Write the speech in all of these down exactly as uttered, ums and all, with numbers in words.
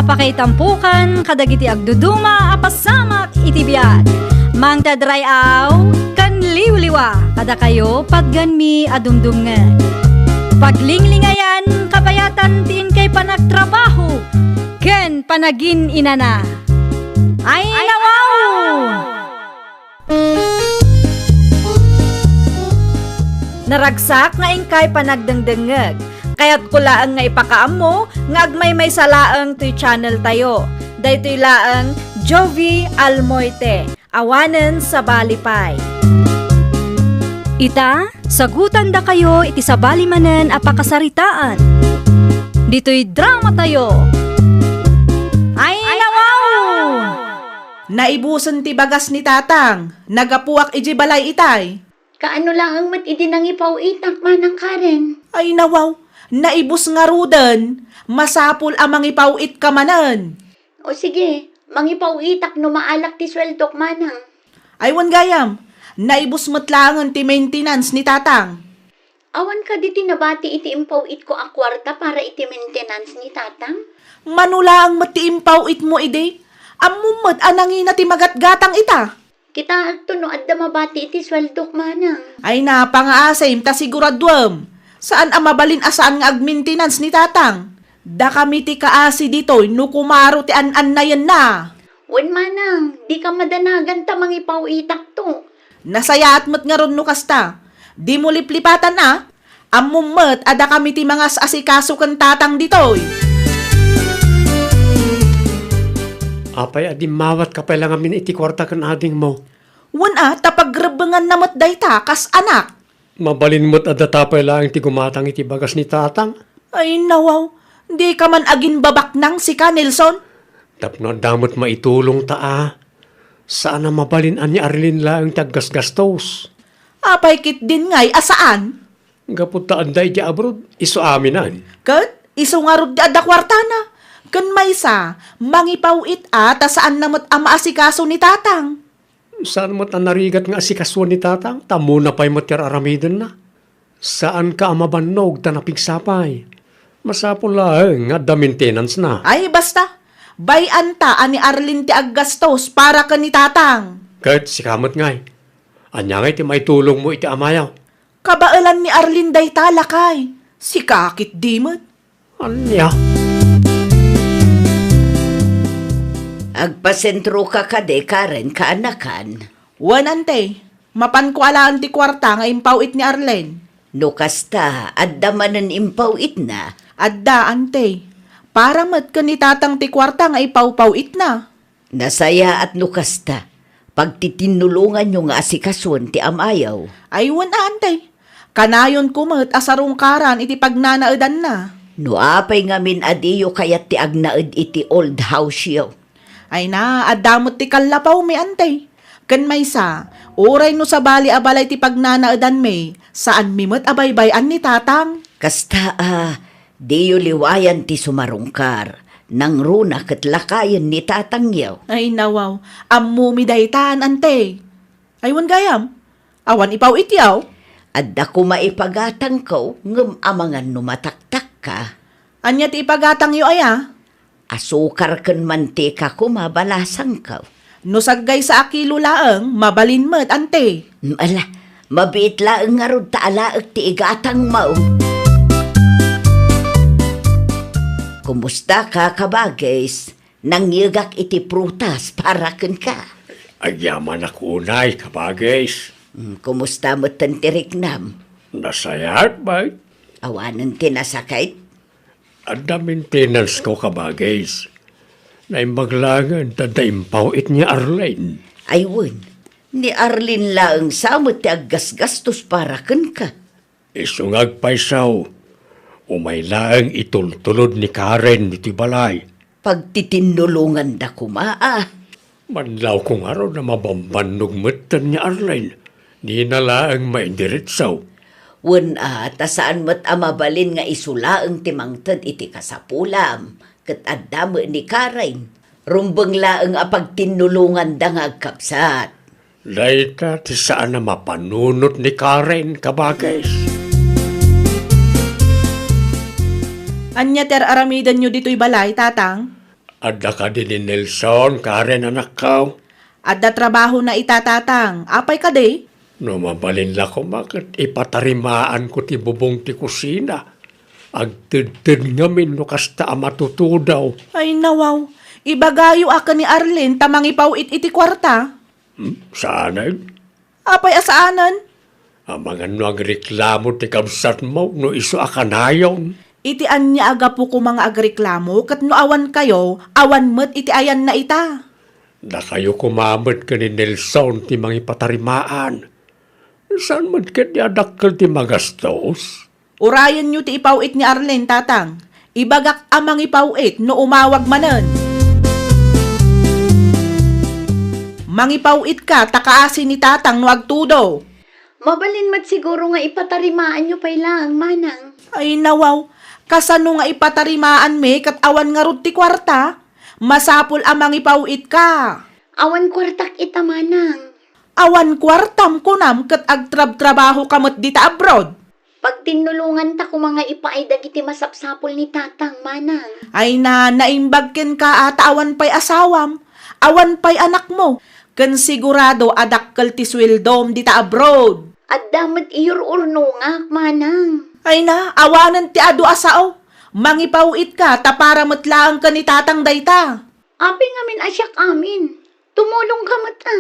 Pakaitampokan kadagiti agduduma a pasamak iti biag. Mangted ray-aw ken liwliwa kadakayo patgenmi a dumdumngeg. Paglinglingayan kabayatan ti inkay panagtrabaho ken panagin-inana. Ay, nawaw! Naragsak nga inkay panagdengdengngeg. Kayatko laeng nga ipakaammo nga agmaymaysa laeng toy channel tayo. Daytoy laeng Jovie Almoite, awanen sabali pay. Ita, sagutandakayo iti sabali manen a pakasaritaan. Ditoy drama tayo. Ay, nawaw! Naibusen ti bagas ni Tatang. Naggapuak idiay balay itay. Kaano laeng met idi nangipaw-itak, Manang Karen? Ay, nawaw. Naibus ngaruden. Masapul a mangipaw-itka manen. O sige, mangipaw-itak no maalak ti sueldok, Manang. Ay, wen gayam. Naibus met laengen ti maintenance ni Tatang. Awan kadi ti nabati iti impaw-itko a kuarta para iti maintenance ni Tatang? Mano laeng met ti impaw-itmo idi? Ammom met a nangina ti magatgatang ita. Kitaekto no adda mabati iti sueldok, Manang. Ay, napangaasim ta siguraduem. Saan a mabalin a saan nga agmaintenance ni Tatang. Dakami ti kaasi ditoy no kumaro ti an-annayenna. Wen, Manang, dika madanagan ta mangipaw-itakto. Nasayaat met ngarud no kasta. Dimo liplipatan a. Ammom met a dakami ti mangas-asikaso ken Tatang ditoy. Apay a dimmawatka pay la ngamin iti kuarta ken adingmo? Wen a, ta pagrebbenganna met dayta kas anak. Mabalin met a data pay laeng ti gumatang iti bagas ni Tatang. Ay, nawaw. Dika man agimbabaknang sika, Nelson. Tapno adda met maitulongta a. Saan a mabalin a ni Arlene laeng ti aggasgastos. Apay ketdin ngay a saan? Gapu ta adda idiay abroad, isu aminen. Ket isu ngarud ti adda kuartana. Ken maysa, mangipaw-it a ta saanna met a maasikaso ni Tatang. Saan met a narigat nga asikasuan ni Tatang, ta ammona pay met ti ar-aramidenna. Saanka a mabannog ta napigsa pay. Masapul laeng nga adda maintenance-na. Ay, basta. Bay-anta a ni Arlene ti aggastos para ken ni Tatang. Ket sika met ngay. Ania ngay ti maitulongmo iti amayo? Kabaelan ni Arlene dayta, lakay. Sika ketdi met. Ania? Agpasentroka kadi, Karen, kaanakan? Wen, ante. Mapanko alaen ti kuarta nga impaw-it ni Arlene. No kasta, adda manen impaw-itna? Adda, ante. Para met ken ni Tatang ti kuarta nga ipawpaw-itna. Nasayaat no kasta. Pagtitinnolonganyo nga asikasuen ti amayo. Ay, wen a, ante. Kanayonko met a sarungkaran iti pagnanaedanna. No apay ngamin a diyo kayat ti agnaed iti old house-yo? Ay na, adda met ti kallapawmi, ante. Ken maysa, uray no sabali a balay ti pagnanaedanmi, saanmi met a baybay-an ni Tatang. Kasta a, diyo liwayan ti sumarungkar, nangruna ket lakayen ni Tatangyo. Ay, nawaw, ammomi daytan, ante. Ay, wen gayam, awan ipaw-ityo? Adda koma ipagatangko, ngem amangan no mataktakka. Ania ti ipagatangyo aya? Asukar ken mantika koma balasangko. No saggaysa a kilo laeng, mabalin met, ante. Mm, ala, mabiit laeng ngarud ta alaek ti igatangmo. Kumusta ka, kabagis? Nangyegak iti prutas para kenka. Agyamanak unay, kabagis. Mm, kumusta metten ti riknam? Nasayaat, bay. Awanen ti nasakit? Adda maintenance-ko, kabagis. Naimbag laengen ta adda impaw-it ni Arlene. Ay wen, ni Arlene laeng sa met ti aggasgastos para kenka. Isu nga agpayso, umay laeng itultulod ni Karen ditoy balay. Pagtitinnolonganda koma a. Manlawko ngarud a mabambannog metten ni Arlene. Dina laeng maindiretso. Wen a, ta saan met a mabalin nga isu laeng ti mangted iti kasapulam, ket adda met ni Karen. Rumbeng laeng a pagtinnolonganda nga agkabsat. Dayta ti saan a mapanunot ni Karen, kabagis. Ania ti ar-aramidenyo ditoy balay, Tatang? Adda kadi ni Nelson, Karen, anakko? Adda trabahona ita, Tatang. Apay kadi? No mabalin la koma ket ipatarimaanko ti bubong ti kusina. Agtedted ngamin no kasta a matutudaw. Ay, nawaw. Ibagayo a ken ni Arlene ta mangipaw-it iti kuarta. Hmm, saanen? Apay a saanen? Amangan no agreklamo ti kabsatmo no isu a kanayon. Iti ania a gapu koma nga agreklamo ket no awankayo, awan met iti ayanna ita. Dakayo koma met ken ni Nelson ti mangipatarimaan. Saan met ketdi a dakkel ti magastos? Urayenyo ti ipaw-it ni Arlene, Tatang. Ibagak a mangipaw-it no umawag manen. Mangipaw-itka ta kaasi ni Tatang no agtudo. Mabalin met siguro nga ipatarimaanyo pay laeng, Manang. Ay, nawaw. Kasano nga ipatarimaanmi ket awan ngarud ti kuarta? Masapul a mangipaw-itka. Awan kuartak ita, Manang. Awan kuartam kunam ket agtrabtrabahoka met dita abroad? Pagtinnulonganta koma nga ipaay dagiti masapsapul ni Tatang, Manang. Ay na, naimbag kenka a ta awan pay asawam, awan pay anakmo, ken sigurado a dakkel ti sueldom dita abroad. Adda met iyur-urnongak, Manang. Ay na, awanen ti adu a sao. Mangipaw-itka ta para met laeng ken ni Tatang dayta. Apay ngamin a siak amin? Tumulongka met a.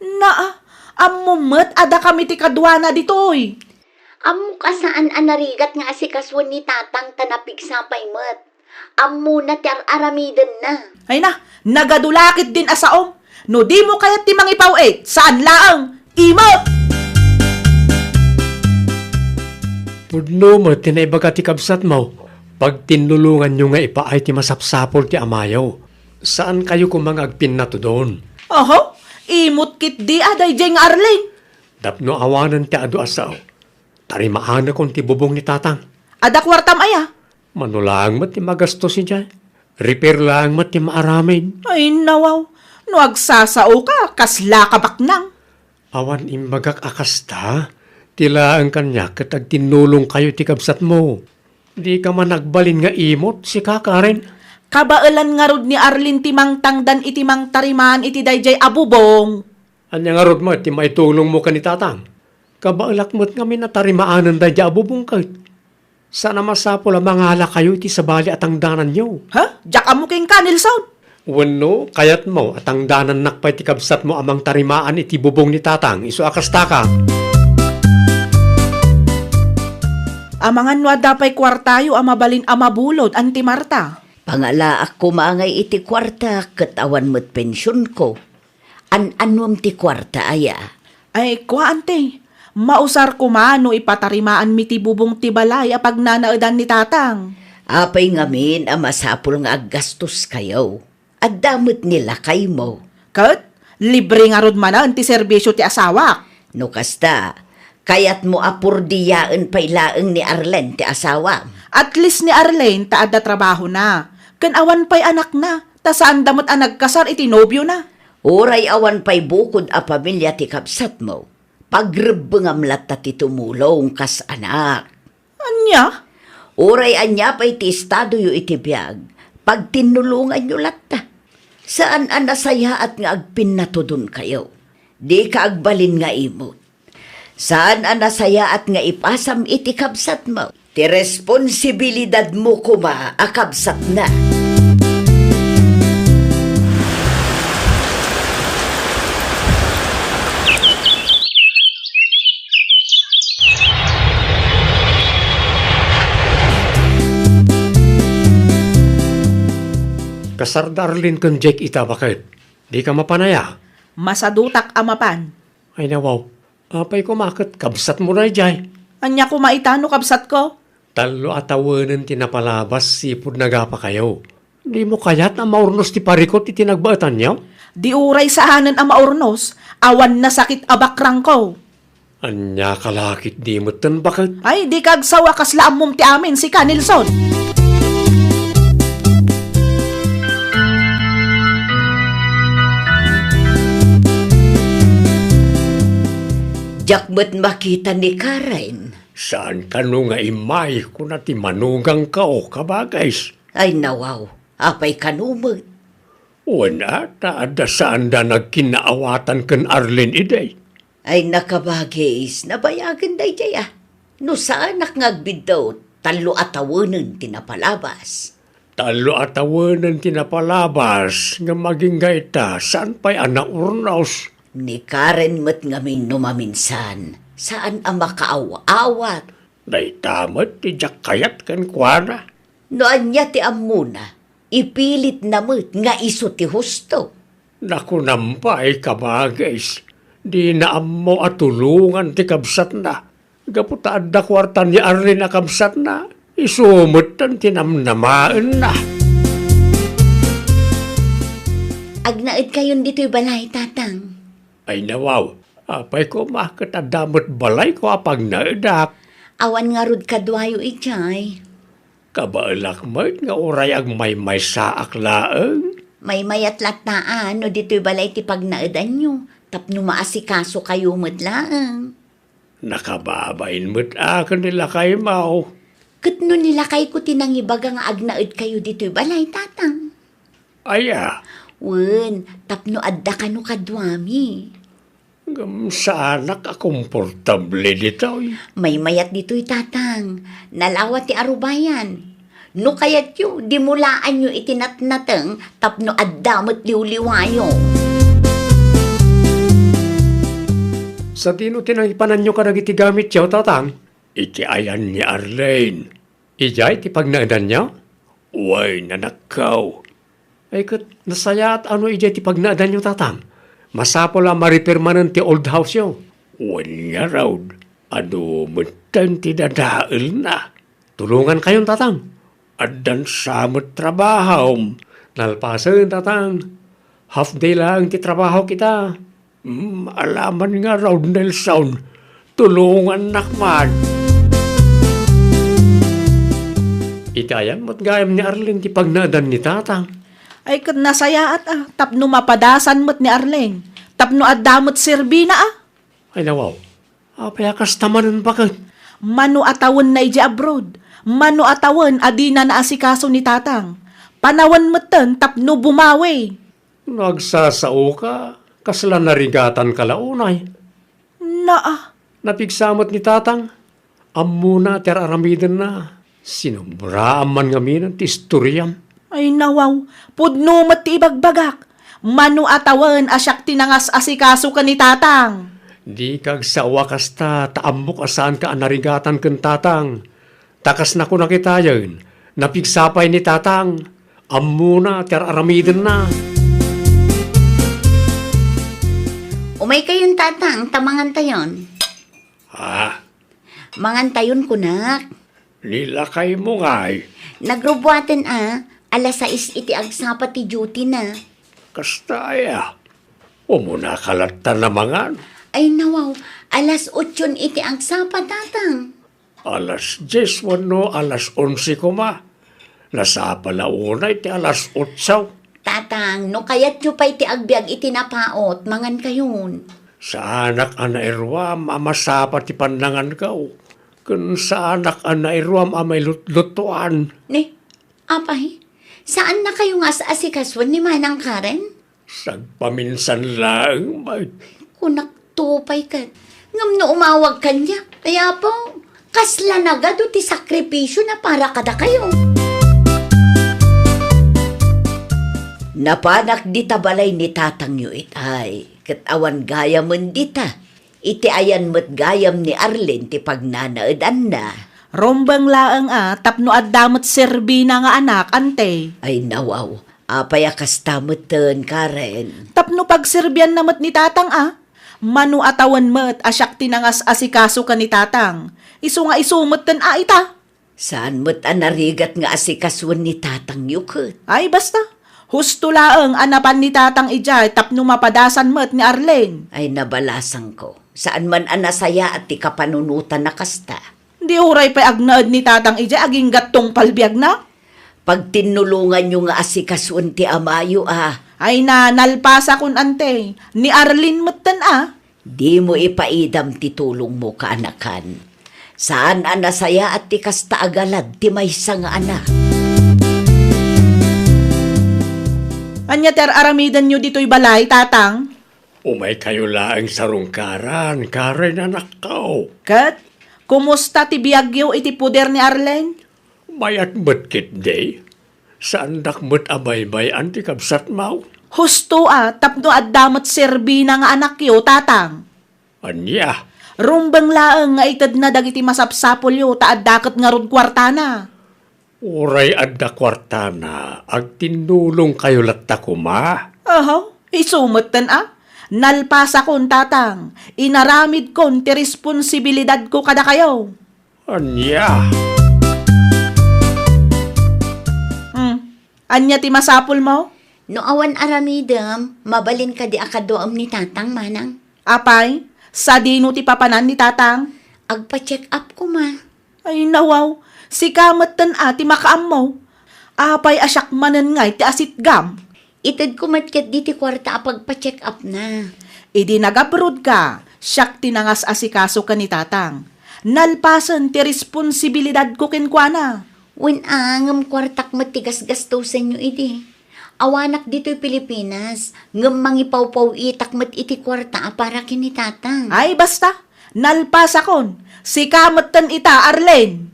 Naa, ammom met a dakami ti kaduana ditoy. Ammok a saan a narigat nga asikasuen ni Tatang ta napigsa pay met. Ammona ti ar-aramidenna. Ay na, nagadu la ketdin a saom. No dimo kayat ti mangipaw-it, saan laeng, imot! Pudno met ti naibaga ti kabsatmo. Pagtinnulonganyo nga ipaay ti masapsapul ti amayo. Saankayo koma nga agpinnatudon. Oho, imot ketdi a daydiay nga Arlene. Tapno awanen ti adu a sao, tarimaanakon ti bubong ni Tatang. Adda kuartam aya? Mano laeng met ti magastos idiay. Repair laeng met ti maaramid. Ay, nawaw. No agsasaoka, kasla ka baknang. Awan imbagak a kasta. Ti laeng kaniak ket agtinnulongkayo ti kabsatmo. Dika man agbalin nga imot, sika, Karen. Kabaelan ngarud ni Arlene ti mangtangdan iti mangtarimaan iti daydiay a bubong. Ania ngarud met ti maitulongmo ken ni Tatang? Kabaelak met ngamin a tarimanen daydiay a bubong ket. Saan a masapul a mangalakayo iti sabali a tangdananyo. Ha? Diak ammo kenka, Nelson? Wenno, kayatmo a tangdanannak pay ti kabsatmo a mangtarimaan iti bubong ni Tatang, isu a kastaka? Amangan no adda pay kuartayo a mabalin a mabulod, Auntie Marta. Pangalaak koma ngay iti kuarta ket awan met pensionko. An-anuem ti kuarta aya? Ay, kua, Auntie. Mausar koma no ipatarimaanmi ti bubong ti balay a pagnanaedan ni Tatang. Apay ngamin a masapul nga aggastoskayo? Adda met ni lakaymo. Ket, libre ngarud manen ti serbisio ti asawak. No kasta, kayatmo a purdiaen pay laeng ni Arlene ti asawam? At least ni Arlene ta adda trabahona, ken awan pay anakna, ta saanda met a nagkasar iti nobiona. Uray awan pay bukod a pamilia ti kabsatmo, pagrebbengam latta ti tumulong kas anak. Ania? Uray ania pay ti estadoyo iti biag, pagtinnulonganyo latta. Saan a nasayaat nga agpinnatudonkayo. Dika agbalin nga imot. Saan a nasayaat nga ipasam iti kabsatmo ti responsibilidadmo koma a kabsatna. Kasar da Arlene ken Jake ita, baket. Dika mapan aya? Masadutak a mapan. Ay, nawaw. Apay koma ket kabsatmo daydiay? Ania koma ita no kabsatko? Tallo a tawenen ti napalabas sipud nagapakayo. Dimo kayat a maurnos ti parikut iti nagbaetanyo? Di uray saanen a maurnos, awan nasakit a bakrangko. Ania ka la ketdi metten, baket? Ay, dika agsawa, kasla ammom ti amin, sika, Nelson. Diak met makita ni Karen. Saan kano nga immay, kuna ti manugangko, kabagis. Ay, nawaw, apay kano met? Wen a, ta adda saanda nagkinnaawatan ken Arlene idi. Ay, nakabagis, nabayagen daydiay a. No saanak nga agbiddaw, tallo a tawenen ti napalabas. Tallo a tawenen ti napalabas, ngem agingga ita, saan pay a naurnos. Ni Karen met ngamin no maminsan, saan a makaaw-awat. Dayta met ti diak kayat kenkuana. No ania ti ammona, ipilitna met nga isu ti husto. Nakunam pay, kabagis, dina ammo a tulongan ti kabsatna. Gapu ta adda kuarta ni Arlene a kabsatna, isu metten ti namnamaenna. Agnaedkayon ditoy balay, Tatang. Ay, nawaw, apay koma ket adda met balayko a pagnaedak. Awan ngarud kaduayo idiay. Kabaelak met nga uray agmaymaysaak laeng. Maymayat latta a no ditoy balay ti pagnaedanyo, tapno maasikasokayo met laeng. Nakababain met a ken ni lakaymo. Ket no ni lakayko ti nangibaga nga agnaedkayo ditoy balay, Tatang? Aya? Wen, tapno adda kano kaduami. Ngem saanak a komportable ditoy. Maymayat ditoy, Tatang. Nalawa ti arubayan. No kayatyo, dimulaanyo iti natnateng tapno adda met liwliwayo. Sadino ti nangipananyo kadagiti gamityo, Tatang? Iti ayan ni Arlene. Idiay ti pagnaedanyo? Wen, anakko. Ay ket, nasayaat a no idiay ti pagnaedanyo, Tatang. Masapul a ma-repair manen ti old house-yo. Wen ngarud, adu metten ti dadaelna. Tulongankayon, Tatang. Addan sa met trabahom. Nalpasen, Tatang. Half day laeng ti trabahok ita. Hmm, alaman ngarud, Nelson. Tulongannak man. Iti ayan met gayam ni Arlene ti pagnaedan ni Tatang. Ay, ket nasayaat a, tapno mapadasan met ni Arlene, tapno adda met serbina a. Ay, nawaw. Apay a kasta manen baket? Mano a tawenna idiay abroad. Mano a tawen a dina naasikaso ni Tatang. Panawen metten tapno bumawi. No agsasaoka, kasla narigatanka la unay. Naa. Napigsa met ni Tatang. Ammona ti ar-aramidenna. Sinobraan man ngamin ti istoriam. Ay, nawaw, pudno met ti ibagbagak. Mano a tawen a siak ti nangas-asikaso ken ni Tatang? Dika agsao a kasta, ta ammok a saanka a narigatan ken Tatang. Ta kas nakunak itayen, napigsa pay ni Tatang. Ammona ti ar-aramidenna. Umaykayon, Tatang, ta mangantayon. Ha? Mangantayon, kunak. Ni lakaymo ngay? Nagrubuaten a, alas sais iti agsapa ti duty na. Kasta aya? Umunaka latta a mangan? Ay, nawaw, alas otson iti agsapa, Tatang. Alas dies wenno alas onse koma. Nasapa la unay ti alas otso. Tatang, no kayatyo pay ti agbiag iti napaut, mangankayon. Saanak a nairuam a masapa ti pannanganko, ken saanak a nairuam a mailutlutuan. Ni, apay, saannakayo nga as-asikasuen ni Manang Karen? Sagpaminsan laeng met. Kunak to pay ket. Ngem no umawag kaniak, ay Apo, kasla nagadu ti sakripisio na para kadakayo. Napanak dita balay ni tatangyo itay, ket awan gayamen dita. Iti ayan met gayam ni Arlene ti pagnanaedanna. Rumbeng laeng a tapno adda met serbina nga anak, ante. Ay, nawaw. Apay a kasta metten, Karen? Tapno pagserbianna met ni tatang a. Mano a tawen met a siak ti nangas-asikaso ken ni tatang. Isu nga isu metten a ita. Saan met a narigat nga asikasuen ni tatangyo ket? Ay, basta. Husto laeng a napan ni tatang idiay tapno mapadasan met ni Arlene. Ay, nabalasangko. Saan man a nasayaat ti kapanunotan a kasta. Di uray pay agnaed ni tatang idiay agingga tungpal biagna? Pagtinnulonganyo nga asikasuen ti amayo a. Ay na, nalpasakon, ante. Ni Arlene metten a. Dimo ipaidam ti tulongmo, kaanakan. Saan a nasayaat ti kasta a galad ti maysa nga anak. Ania ti ar-aramidenyo ditoy balay, Tatang? Umaykayo laeng sarungkaran, karen anakko. Ket, kumusta ti biagyo iti poder ni Arlene? Mayat met ketdi. Saandak met a baybay-an ti kabsatmo. Husto a, tapno adda met serbina nga anakyo, Tatang. Ania? Rumbeng laeng nga itedna dagiti masapsapulyo ta adda ket ngarud kuartana. Uray adda kuartana, agtinnulongkayo latta koma. Aha, isu metten a. Nalpasakon, Tatang. Inaramidkon ti responsibilidadko kadakayo. Ania? Hmm. Ania ti masapulmo? No awan aramidem, mabalin kadi a kaduaem ni Tatang, Manang? Apay, sadino ti papanan ni Tatang? Agpa-check up koma. Ay, nawaw, sika metten a ti makaammo. Apay a siak manen ngay ti asitgam? Itedko met ketdi ti kuarta a pagpa-check up na. Idi nag-abroad ka, siak ti nangas-asikaso ken ni Tatang. Nalpasen ti responsibilidadko kenkuana. Wen a, ngem kuartak met ti gasgastosenyo idi. Awanak ditoy Pilipinas, ngem mangipawpaw-itak met iti kuarta a para ken ni Tatang. Ay, basta! Nalpasakon! Sika metten ita, Arlene!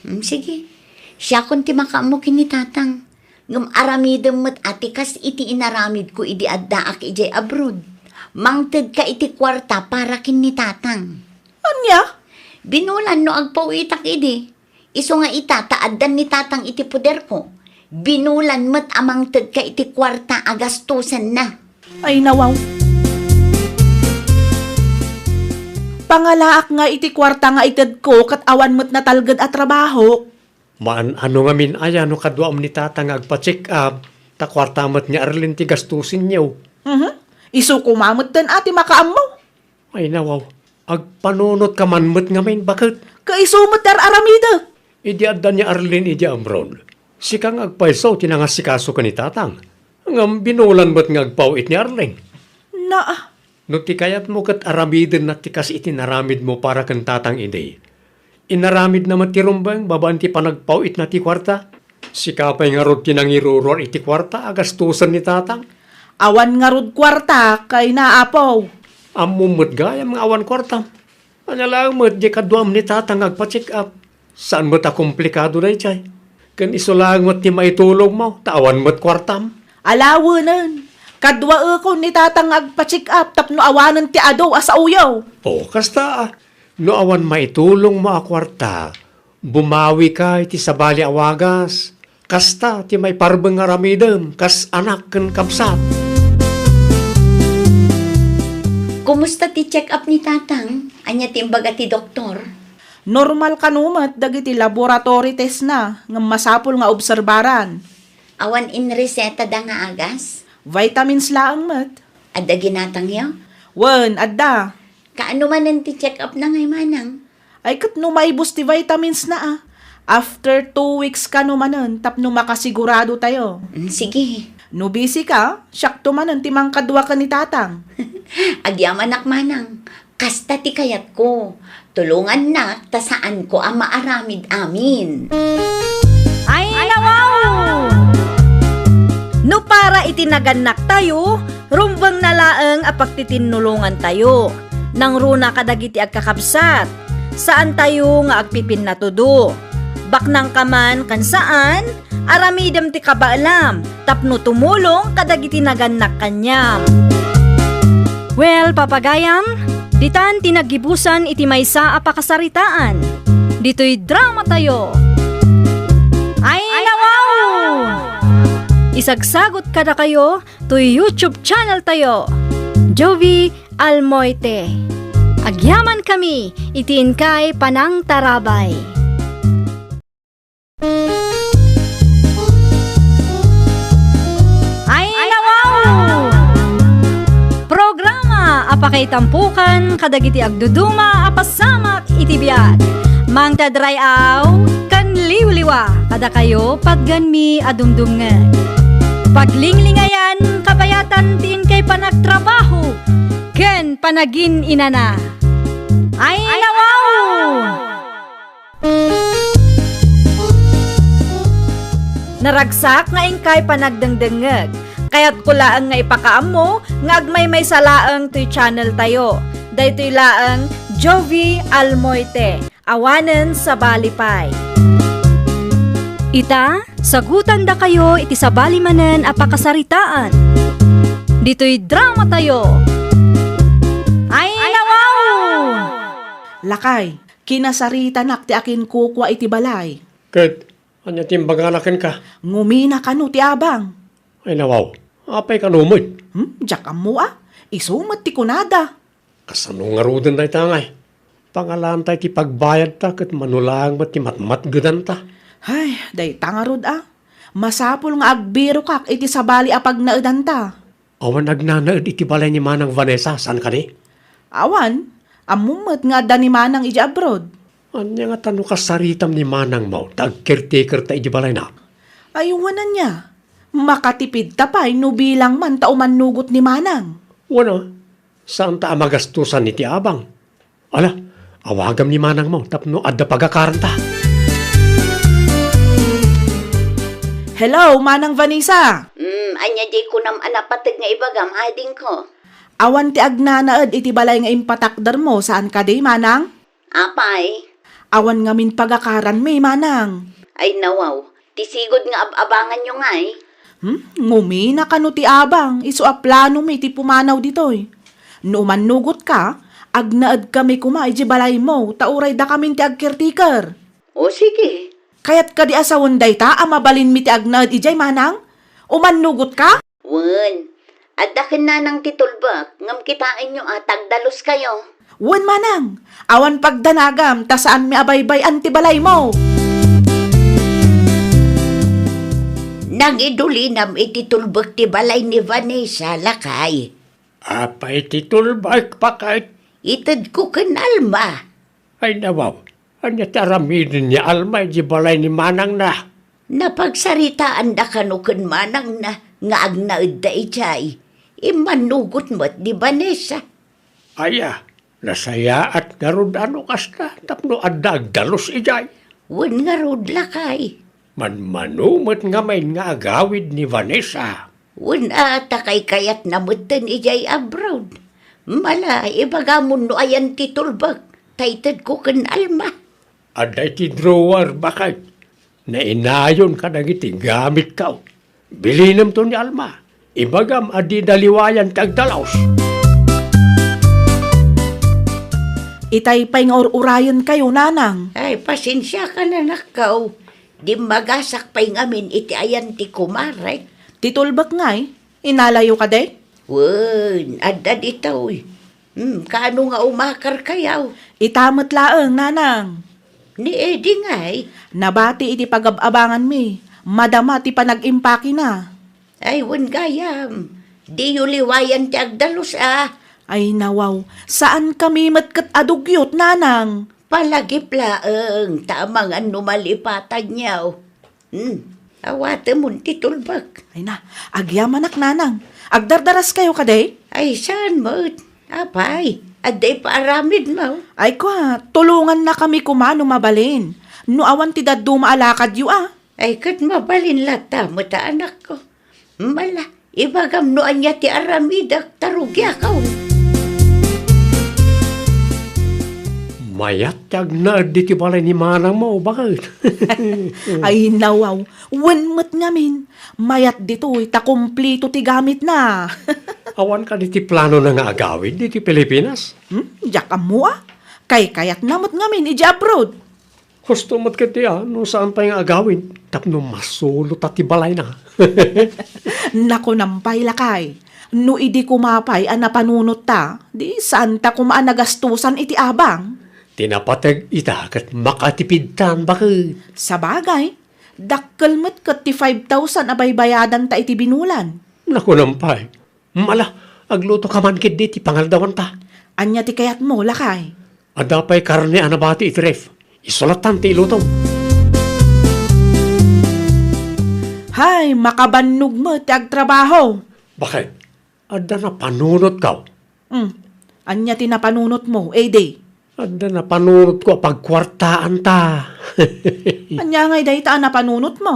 Mm, sige. Siakon ti makaammo ken ni Tatang. Ngem aramidem met a ti kas iti inaramidko idi addaak idiay abroad. Mangtedka iti kuarta para ken ni Tatang. Ania? Binulan no agpaw-itak idi. Isu nga ita ta addan ni Tatang iti poderko, binulan met a mangtedka iti kuarta a gastosenna. Ay, nawaw. Pangalaak nga iti kuarta nga itedko ket awan met natalged a trabahok. Maan-ano ngamin aya no kaduam ni Tatang nga agpa-check up, ta kuarta met ni Arlene ti gastosenyo. Mhm. Isu koma metten a ti makaammo. Ay, nawaw. Agpanunotka man met ngamin, baket. Kaisu met ti ar-aramidek. Idi adda ni Arlene idi Amron, sika nga agpayso ti nangasikaso ken ni Tatang. Ngem binulan met nga agpaw-it ni Arlene. Naa. No ti kayatmo ket aramidenna ti kas iti naramidmo para ken Tatang idi, inaramidna met ti rumbeng babaen ti panagpaw-itna ti kuarta. Sika pay ngarud ti nangiruruar iti kuarta a gastosen ni Tatang. Awan ngarud kuarta, kayna, Apo. Ammom met gayam nga awan kuartam. Ania laeng met diay kaduam ni Tatang nga agpa-check up. Saan met a komplikado daydiay. Ken isu laeng met ti maitulongmo, ta awan met kuartam. Alawenen, kaduaekon ni Tatang nga agpa-check up tapno awanen ti adu a saoyo. O, kasta a. No awan maitulongmo a kuarta, bumawika iti sabali a wagas. Kasta ti maiparbeng nga aramidem kas anak ken kabsat. Kumusta ti check-up ni Tatang? Ania ti imbaga ti doktor? Normal kano met dagiti laboratory testna ngem masapul nga obserbaran. Awan inresetada nga agas? Vitamins laeng met. Adda ginatangyo? Wen, adda. Kaano manen ti check-up na ngay manang? Ay, ket no maibus ti vitamins na, a. After two weeks kano manen tapno makasigurado tayo. Mm, sige. No busy ka, siakto manen ti mangkadua ken ni Tatang. Agyamanak manang. Kasta ti kayatko. Tulongannak ta saanko a maaramid amin. Ay, nawaw! No para iti nagannaktayo, rumbengna laeng a pagtitinnulongantayo. Nangruna kadagiti agkakabsat, saantayo nga agpipinnatudo. Baknangka man ken saan, aramidem ti kabaelam tapno tumulong kadagiti nagannak kaniam. Well, papagayam, ditan ti naggibusan iti maysa a pakasaritaan. Ditoy drama tayo. Ay, nawaw! Isagsagot kadakayo toy YouTube channel tayo, Jovie Almoite. Agyaman kami iti inkay panangtarabay. Ay, nawaw! Programa a pakaitampokan kadagiti agduduma a pasamak iti biag. Mangted ray-aw ken liwliwa kadakayo patgenmi a dumdumngeg. Paglinglingayan kabayatan ti inkay panagtrabaho ken panagin-inana. Ay, nawaw! Naragsak nga inkay panagdengdengngeg. Kayatko laeng nga ipakaammo nga agmaymaysa laeng toy channel tayo. Daytoy laeng Jovie Almoite, awanen sabali pay. Ita, sagutandakayo iti sabali manen a pakasaritaan. Ditoy drama tayo. Ay, nawaw! Lakay, kinasaritanak ti akinkukua iti balay. Ket ania ti imbagana kenka? Ngumina kano ti abang. Ay, nawaw. Apay kano met? Hmm, diak ammo a. Isu met ti kunada. Kasano ngaruden dayta ngay? Pangalaanta iti pagbayadta ket mano laeng met ti matmatgedanta. Ay, dayta ngarud a. Masapul nga agbirokak iti sabali a pagnaedanta. Awan agnanaed iti balay ni Manang Vanessa, saan kadi? Awan, ammom met nga adda ni Manang idiay abroad. Ania ngata no kasaritam ni Manangmo ta agcaretakerta idiay balayna? Ay, wen ania? Makatipidta pay no bilang man ta umannugot ni Manang. Wen a, saanta a magastosan iti abang. Ala, awagam ni Manangmo tapno adda pagakaranta. Hello, Manang Vanessa! Mm, ania diay kunam a napateg nga ibagam, adingko? Awan ti agnanaed iti balay nga impatakdermo, saan kadi, Manang? Apay? Awan ngamin pagakaranmi, Manang. Ay, nawaw. Ti sigud nga ab-abanganyo ngay? Hmm? Ngumina kano ti abang, isu a planomi ti pumanaw ditoy. No umannugotka, agnaedkami koma idiay balaymo, ta uray dakamin ti agcaretaker. O sige. Kayat kadi a sawen dayta a mabalinmi ti agnaed idiay, Manang? Umannugotka? Wen, adda ken Nanang ti tulbek, ngem kitaenyo a tagdaluskayo. Wen, Manang, awan pagdanagam ta saanmi a baybay-an ti balaymo. Nangidulinam iti tulbek ti balay ni Vanessa, lakay. Apay ti tulbek, baket? Itedko ken Alma. Ay, nawaw, ania ti aramiden ni Alma idiay balay ni manangna? Napagsaritaanda kano ken manangna nga agnaedda idiay. Immannugot met ni Vanessa. Aya, nasayaat ngarud a no kasta tapno adda agdalus idiay. Wen ngarud, lakay. Manmano met ngamin nga agawid ni Vanessa. Wen a, ta kaykayatna metten idiay abroad. Mala, ibagamon no ayan ti tulbek, ta itedko ken Alma. Adda iti drawer, baket. Nainayon kadagiti gamitko. Bilinemto ni Alma. Ibagam a dida liwayan ti agdalus. Itay pay nga ur-urayenkayo, Nanang. Ay, pasensiakan, anakko. Dimmagasak pay ngamin iti ayan ti kumarek. Ti tulbek ngay, inalayo kadi? Wen, adda ditoy. Hmm, kaano nga umakarkayo? Ita met laeng, Nanang. Ni Eddie ngay? Nabati iti pagab-abanganmi. Madama ti panag-impakena. Ay, wen gayam. Diyo liwayan ti agdalus a. Ay, nawaw. Saankami met ket a dugyot, Nanang. Palagip laeng, ta amangan no malipatanyo. Hmm, awatemon ti tulbek. Ay na, agyamanak, Nanang. Agdardaraskayo kadi? Ay, saan met? Apay, adda ipaaramidmo? Ay, kua, tulongannakami koma no mabalin. No awan ti dadduma a lakadyo a. Ay, ket mabalin latta met a, anakko. Mala, ibagam no ania ti aramidek, ta rugiakon. Mayat ti agnaed ditoy balay ni manangmo, baket. Ay, nawaw. Wen met ngamin. Mayat ditoy, ta kumplito ti gamitna. Awan kadi ti planona nga agawid ditoy Pilipinas? Hmm? Diak ammo a. Kaykayatna met ngamin idiay abroad. Husto met ketdi a no saan pay nga agawid tapno masulota ti balayna. Nakunam pay, lakay, no idi koma pay a napanunotta, di saanta koma a nagastosan iti abang. Ti napateg ita ket makatipidtan, baket. Sabagay, dakkel met ket ti five thousand a baybayadanta iti binulan. Nakunam pay. Mala, aglutoka man ketdi ti pangaldawanta. Ania ti kayatmo, lakay? Adda pay karne a nabati iti ref. Isu lattan ti ilutom. Hay, makabannog met ti agtrabaho. Baket, adda napanunotko. Hmm. Ania ti napanunotmo, Eddie? Adda napanunotko a pagkuartaanta. Ania ngay dayta a napanunotmo?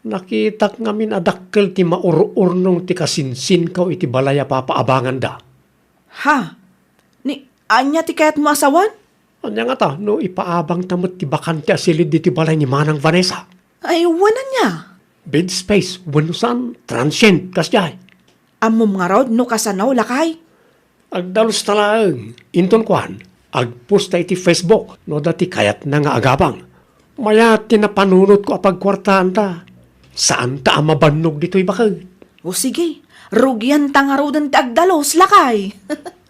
Nakitak ngamin a dakkel ti maur-urnong ti kasinsinkaw iti balay a papaabanganda. Ha? Ni, ania ti kayatmo a sawen? Ania ngata no ipaabangta met ti bakante a silid ditoy balay ni Manang Vanessa? Ay, wen ania? Bed space, wenno saan, transient, kasdiay. Ammom ngarud no kasano, lakay? Agdalusta laeng, inton kuan, agposta iti Facebook no adda ti kayatna nga agabang. Mayat ti napanunotko a pagkuartaanta. Saanta a mabannog ditoy baket. O sige, rugianta ngaruden ti agdalus, lakay.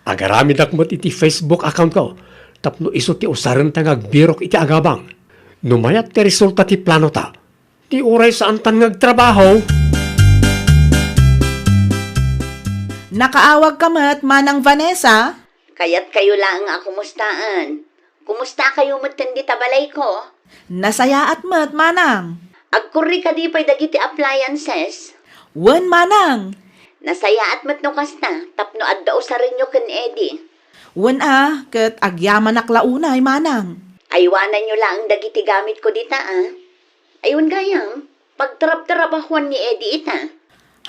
Agaramidak met iti Facebook accountko tapno isu ti usarenta nga agbirok iti agabang. No mayat ti resulta ti planota, ti uray saantan nga agtrabaho. Nakaawagka met, Manang Vanessa? Kayatkayo laeng a kumustaan. Kumustakayo metten dita balayko? Nasayaat met, Manang. Agkurri kadi pay dagiti appliances? Wen, Manang. Nasayaat met no kasta, tapno adda usarenyo ken Eddie. Wen a, ket agyamanak la unay, Manang. Aywananyo laeng dagiti gamitko dita, a. Ay, wen gayam, pagtrabtrabahuan ni Eddie ita.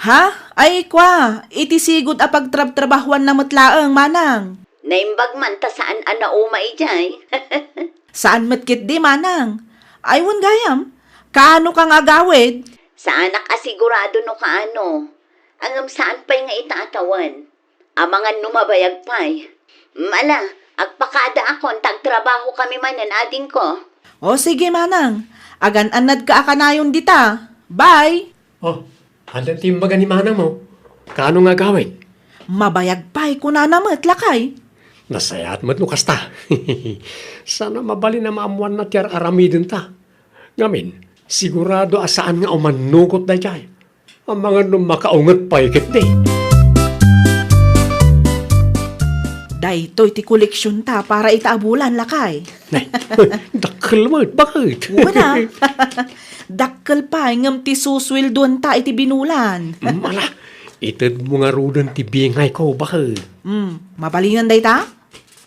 Ha? Ay, kua, iti sigud a pagtrabtrabahuanna met laeng, Manang. Naimbag man ta saan a nauma idiay. Saan met ketdi, Manang. Ay, wen gayam, kaano ka nga agawid? Saanak a sigurado no kaano. Ngem saan pay nga ita a tawen. Amangan no mabayag pay. Ala, agpakadaakon ta agtrabahokami manen, adingko. O sige, Manang. Agan-annadka a kanayon dita. Bye! O, adda ti imbaga ni manangmo. Kaano nga agawid? Mabayag pay, kunana met, lakay. Nasayaat met no kasta. Saan a mabalin a maammoanna ti ar-aramidenta. Ngamin, sigurado a saan nga umannugot daydiay. Amangan no makaunget pay ketdi. Daytoy ti koleksionta para ita a bulan, lakay. Nay, dakkel met, baket? Wen a. Dakkel pay ngem ti susueldoenta iti binulan. Mm, ala, itedmo ngaruden ti bingayko, baket? Mm, mabalinen dayta?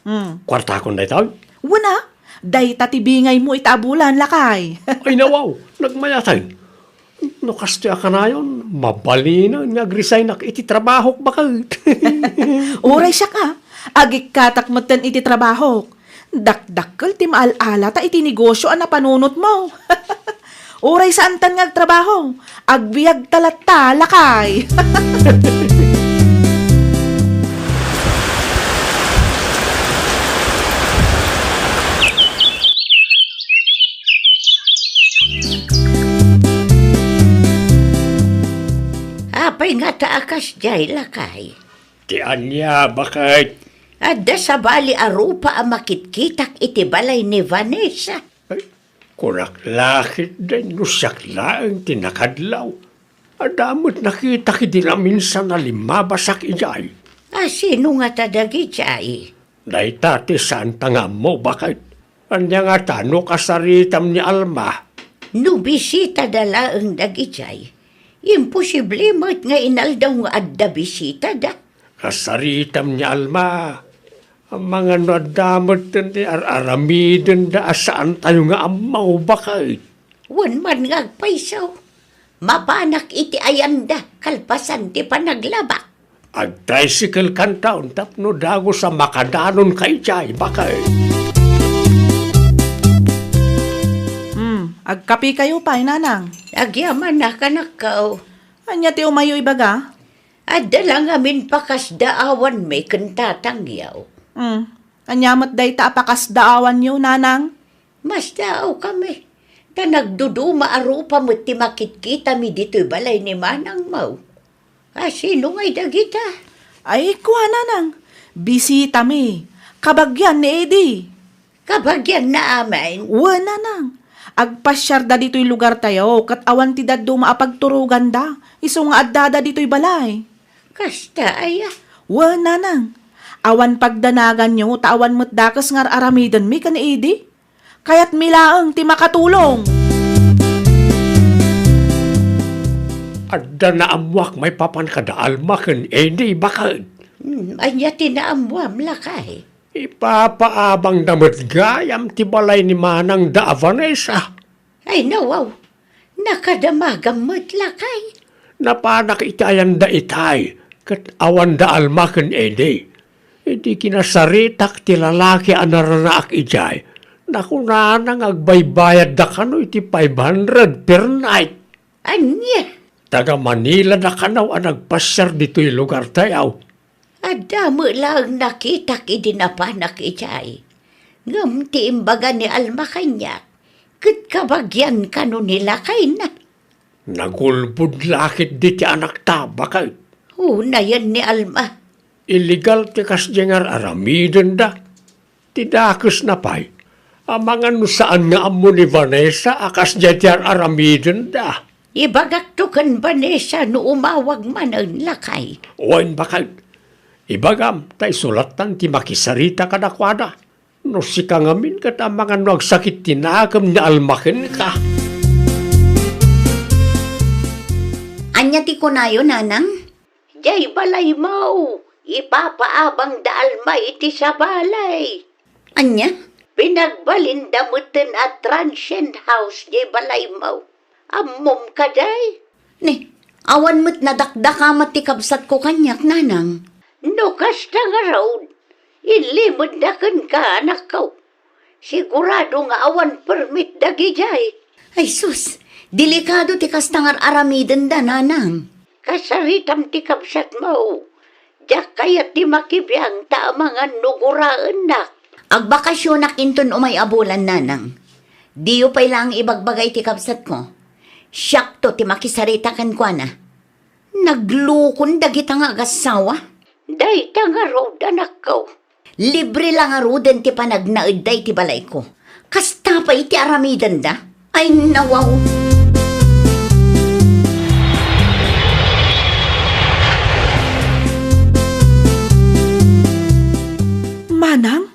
Mm. Kuartakon dayta? Wen a, dayta ti bingaymo ita a bulan, lakay. Ay, nawaw, nagmayaten. No kastoy a kanayon, mabalinen nga agresignak iti trabahok, baket. Uray siak a, agikkatak metten iti trabahok. Dakdakkel ti maal-alata iti negosio a napanunotmo. Uray saantan nga agtrabaho, agbiagta latta, lakay. Apay ngata a kasdiay, lakay? Ti ania, baket? Adda sabali a rupa a makitkitak iti balay ni Vanessa. Ay, kunak la ketdin no siak laeng ti nakadlaw. Adda met nakitak idi naminsan a limmabasak idiay. A, sino ngata dagidiay? Dayta ti saanta nga ammo, baket. Ania ngata no kasaritam ni Alma? No bisitada laeng dagidiay, imposible met nga inaldaw nga adda bisitada. Kasaritam ni Alma. Amangan no adda metten ti ar-aramidenda a saantayo nga ammo, baket. Wen man nga agpayso, mapanak iti ayanda kalpasan ti panaglabak. Agtricycle kanton tapno dagus a makadanonka idiay, baket. Hmm, agkapikayo pay, nanang. Agyamanak, anakko. Ania ti umayyo ibaga? Adda la ngamin pakasdaawanmi ken tatangyo. Hmm, ania met dayta a pakasdaawanyo, nanang? Masdaawkami, ta nagduduma a rupa met ti makitkitami ditoy balay ni manangmo. A, sino ngay dagita? Ay, kua, nanang, bisitami. Kabagian ni Eddie. Kabagianna amin? Wen, nanang. Agpasiarda ditoy lugartayo, ket awan ti dadduma a pagturoganda, isu nga addada ditoy balay. Kasta aya? Wen, nanang. Awan pagdanaganyo, ta awan met dakes nga ar-aramidenmi ken Eddie. Kayatmi laeng ti makatulong. Adda naammoak maipapan kada Alma ken Eddie, baket. Hmm, ania ti naammoam, lakay? Ipapaabangda met gayam ti balay ni manangda a Vanessa. Ay, nawaw. Nakadamagam met, lakay. Napanak iti ayanda itay, ket awanda Alma ken Eddie. Idi kinasaritak ti lalaki a naranaak idiay, nakunana nga agbaybayadda kano iti five hundred per night. Ania? Taga Manila da kano a nagpasiar ditoy lugartayo. Adda met laeng nakitak idi napanak idiay. Ngem ti imbaga ni Alma kaniak, ket kabagian kano ni lakayna. Nagulbod la ketdi ti anakta, baket. Unayen ni Alma. Illegal ti kasdiay nga ar-aramidenda. Ti dakesna pay, amangan no saan nga ammo ni Vanessa a kasdiay ti ar-aramidenda. Ibagakto ken Vanessa no umawag manen, lakay. Wen, baket. Ibagam ta isu lattan ti makisarita kadakuada. No sika ngamin ket amangan no agsakit ti nakem ni Alma kenka. Ania ti kunayo, nanang? Diay balaymo, ipapaabang da Alma iti sabali. Ania? Pinagbalinda metten a transient house diay balaymo. Ammom kadi? Ni, awan met nadakdakamat ti kabsatko kaniak, nanang. No kasta ngarud, ilimedda kenka, anakko. Sigurado nga awan permit dagidiay. Ay sus, delikado ti kasta nga ar-aramidenda, nanang. Kasaritam ti kabsatmo. Diak kayat ti makibiang ta amangan no guraennak. Agbakasionak inton umay a bulan, nanang. Diyo pay laeng ibagbaga iti kabsatko. Siakto ti makisarita kenkuana. Naglukon dagita nga agassawa. Dayta ngarud, anakko. Libre la ngaruden ti panagnaedda iti balayko. Kasta pay ti aramidenda? Ay, nawaw! Manang,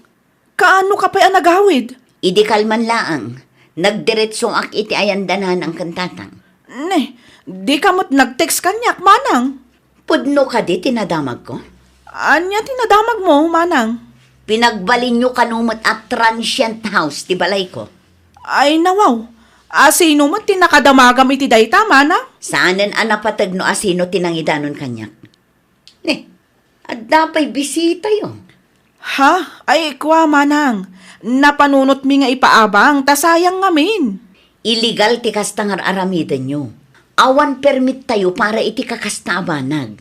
kaano ka pay a nagawid? Idi kalman laeng, nagdiretsoak iti ayanda nanang ken tatang. Ne, di ka met nag-text kaniak, manang. Pudno kadi ti nadamagko? Ania ti nadamagmo, manang? Pinagbalinyo kano met a transient house ti balayko. Ay, nawaw. A, sino met ti nakadamagam iti dayta, manang? Saanen a napateg no a sino ti nangidanon kaniak. Ne, adda pay bisitayo. Ha? Ay, kua, manang. Napanunotmi nga ipaabang, ta sayang ngamin. Illegal ti kasta nga ar-aramidenyo. Awan permit tayo para iti kakasta a banag.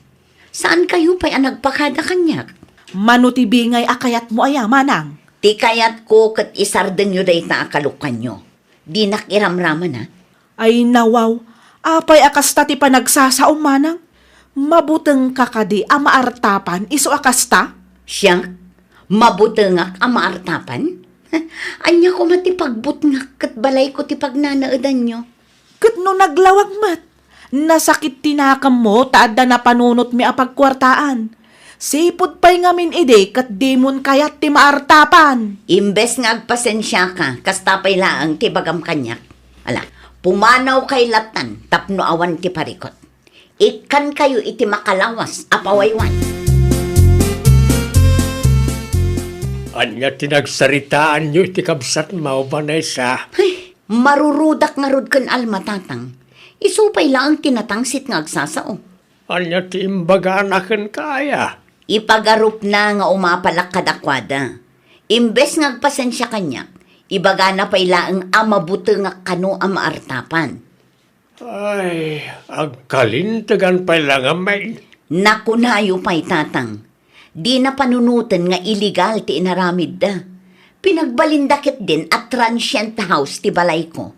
Saan kayo pay a nagpakada kaniak? Mano ti bingay a kayatmo aya, manang? Ti kayatko ket isardengyo dayta a kalukkanyo. Dinak iramraman, a. Ay, nawaw. Apay a kasta ti panagsasaom, manang? Mabutengka kadi a maartapan isu a kasta? Siak? Mabutengak a maartapan? Ania koma ti pagbutngak ket balayko ti pagnanaedanyo? Ket no naglawag met, nasakit ti nakemmo ta adda napanunotmi a pagkuartaan. Sipud pay ngamin idi ket dimon kayat ti maartapan. Imbes nga agpasensiaka, kasta pay laeng ti ibagam kaniak. Ala, pumanawkay lattan tapno awan ti parikut. Ikkankayo iti makalawas a pawayway. Ania ti nagsaritaanyo iti kabsatmo, Vanessa? Ay, marurudak ngarud ken Alma, tatang. Isu pay laeng ti natangsit nga agsasao. Ania ti imbagana kenka aya? Ipagarupna nga umapalak kadakuada. Imbes nga agpasensia kaniak, ibagana pay laeng a mabutengak kano a maartapan. Ay, agkalintegan pay la ngamin. Nakunayo pay, tatang. Dina panunoten nga illegal ti inaramidda. Pinagbalinda ketdin a transient house ti balayko.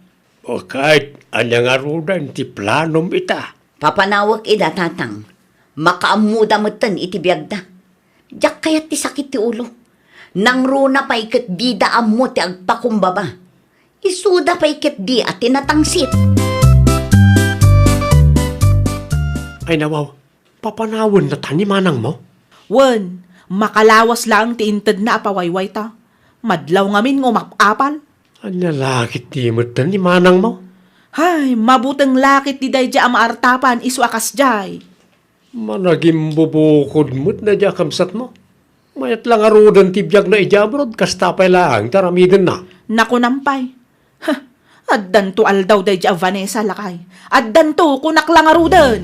O ket, ania ngaruden ti planom ita? Papanawek ida, tatang. Makaammoda metten iti biagda. Diak kayat ti sakit ti ulo. Nangruna pay ket dida ammo ti agpakumbaba. Isuda pay ketdi a ti natangsit. Ay, nawaw, papanawenna ta ni manangmo? Wen, makalawas laeng ti intedna a pawaywayta. Madlaw ngamin nga umap-apal. Ania la ketdi metten ni manangmo? Hay, mabuteng la ketdi daydiay a maartapan isu a kasdiay. Managimbubukod met daydiay a kabsatmo. Mayat la ngaruden ti biagna idiay abroad, kasta pay laeng ti aramidenna. Nakunam pay. Ha, Addanto aldaw daydi a Vanessa, lakay. Addanto, kunak la ngaruden.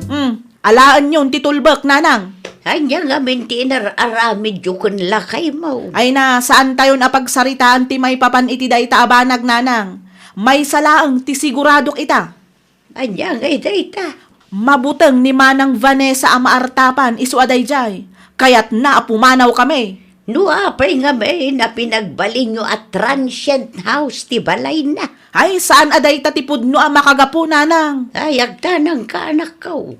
Hmm, alaenyon ti tulbek, nanang. Ania ngamin ti inar-aramidyo ken lakaymo? Ay na, saantayon a pagsaritaan ti maipapan iti dayta a banag, nanang. Maysa laeng ti siguradok ita. Ania ngay dayta? Mabuteng ni Manang Vanessa a maartapan isu a daydiay. Kayatna a pumanawkami. No apay ngamin a pinagbalinyo a transient house ti balayna? Ay, saan a dayta ti pudno a makagapu, nanang. Ay, agtanangka, anakko.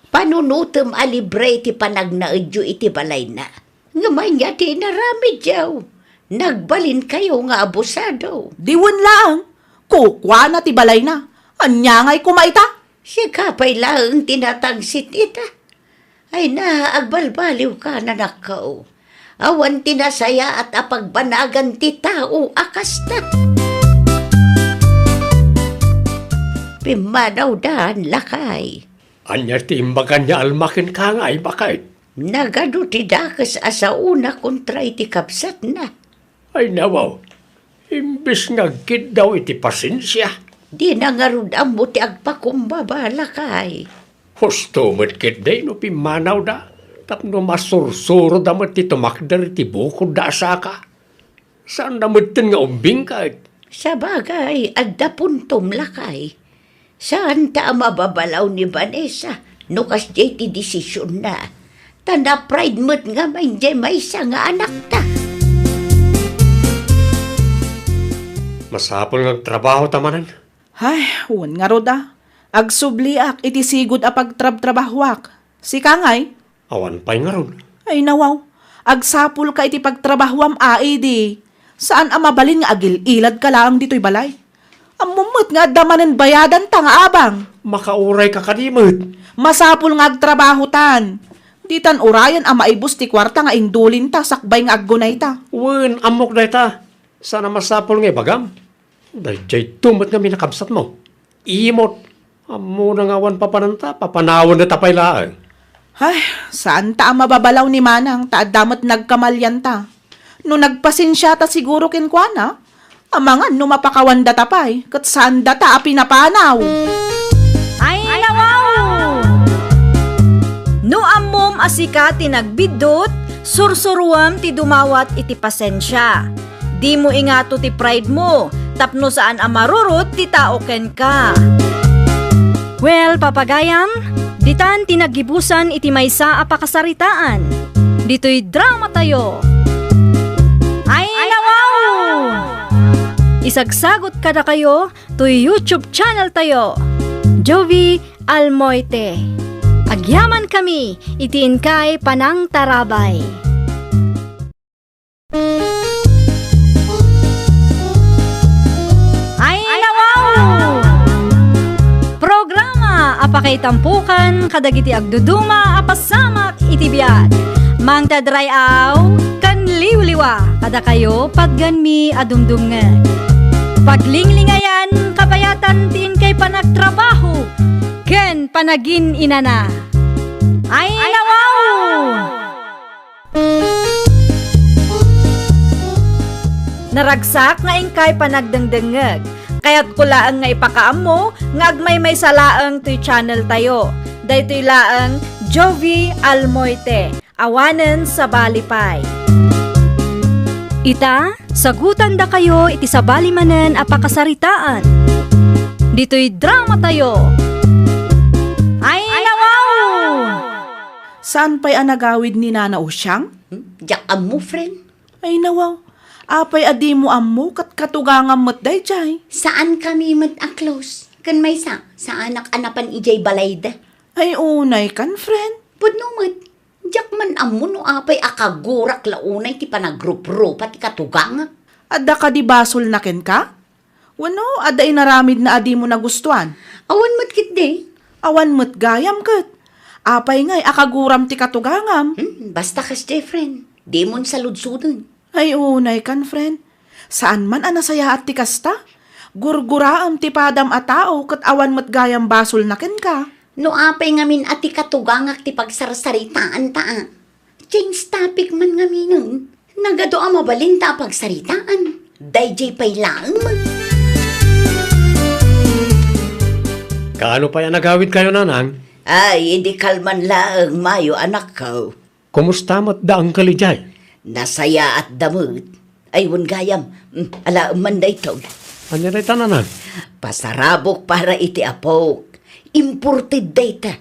Panunotem a libre ti panagnaedyo iti balayna. Ngem ania ti inaramidyo? Nagbalinkayo nga abusado. Diwen laeng, kukuana ti balayna. Ania ngay koma ita? Sika pay laeng ti natangsit ita. Ay na, agbalbaliwka, nanakko. Awan ti nasayaat a pagbanagan ti tao a kasta. Pimmanawdan, lakay. Ania ti imbagan ni Alma kenka ngay, baket? Nagadu ti dakes a saona kontra iti kabsatna. Ay, nawaw. Imbes nga agkiddaw iti pasensia. Dina ngarud ammo ti agpakumbaba, lakay. Husto met ketdi no pimmanawda, tapno masursuroda met ti tumakder iti bukodda a saka. Saanda metten nga umbingkad. Sabagay, adda puntom, lakay. Saanta a mababalaw ni Vanessa no kasdiay ti desisionna. Ta na-pride met ngamin diay maysa nga anakta. Masapul nga agtrabaho ta manen. Ay, wen ngarud a. Agsubliak iti sigud a pagtrabtrabahoak. Sika ngay? Awan pay ngarud. Ay, nawaw. Agsapulka iti pagtrabahoam a idi. Saan a mabalin nga agil-iladka laeng ditoy balay. Ammom met nga adda manen bayadanta nga abang. Makaurayka kadi met. Masapul nga agtrabahotan. Ditan urayen a maibus ti kuarta nga indulinta sakbay nga aggunayta. Wen, ammok dayta. Saan a masapul nga ibagam. Daydiay met ngamin a kabsatmo. Imot. Ammona nga awan papananta, papanawenda ta pay laeng. Ay, saanta a mababalaw ni Manang ta adda met nagkamalianta. No nagpasensiata siguro kenkuana, amangan no mapakawanda ta pay, ket saandata a pinapanaw. Ay, nawaw! No ammom a sika ti nagbiddut, sursuruem ti dumawat iti pasensia. Dimo ingato ti pride mo, tapno saan a marurot ti tao kenka. Well, papagayam, ditan ti naggibusan iti maysa a pakasaritaan. Ditoy drama tayo. Ay, nawaw! Isagsagot kadakayo toy YouTube channel tayo, Jovie Almoite. Agyaman kami iti inkay panangtarabay. Ay, nawaw! Programa a pakaitampokan kadagiti agduduma a pasamak iti biag. Mangted ray-aw ken liwliwa kadakayo patgenmi a dumdumngeg. Paglinglingayan, kabayatan ti inkay panagtrabaho ken panagin-inana. Ay, nawaw! Naragsak nga inkay panagdengdengngeg. Kayatko laeng nga ipakaammo nga agmaymaysa laeng toy channel tayo. Daytoy laeng Jovie Almoite, awanen sabali pay. Ita, sagutandakayo iti sabali manen a pakasaritaan. Ditoy drama tayo. Ay, nawaw! Saan pay a nagawid ni Nana Usyang? Hmm? Diak ammo, friend. Ay, nawaw. Apay a dimo ammo ket katugangam met daydiay? Saankami met a close. Ken maysa, saanak a napan idiay balayda. Ay, unay kan, friend. Pudno met. Diak man ammo no apay a kagurak la unay ti panagruprupa ti katugangak. Adda kadi basolna kenka? Wenno, adda inaramidna a dimo nagustuan? Awan met ketdi. Awan met gayam ket. Apay ngay a kaguram ti katugangam? Hmm, basta kas, friend. Dimon saludsoden. Ay, unay kan, friend. Saan man a nasayaat ti kasta? Gurguraem ti padam a tao ket awan met gayam basolna kenka. No apay ngamin a ti katugangak ti pagsarsaritaanta a. Change topic man ngaminen. Nagadu a mabalin ta a pagsaritaan. Daydiay pay laeng. Kaano pay a nagawidkayo, nanang? Ay, idi kalman laeng mayo, anakko. Kumusta met da Uncle idiay? Nasayaatda met. Ay, wen gayam. Mm, alaem man daytoy. Ania dayta, nanang? Pasarabok para iti apok. Imported dayta.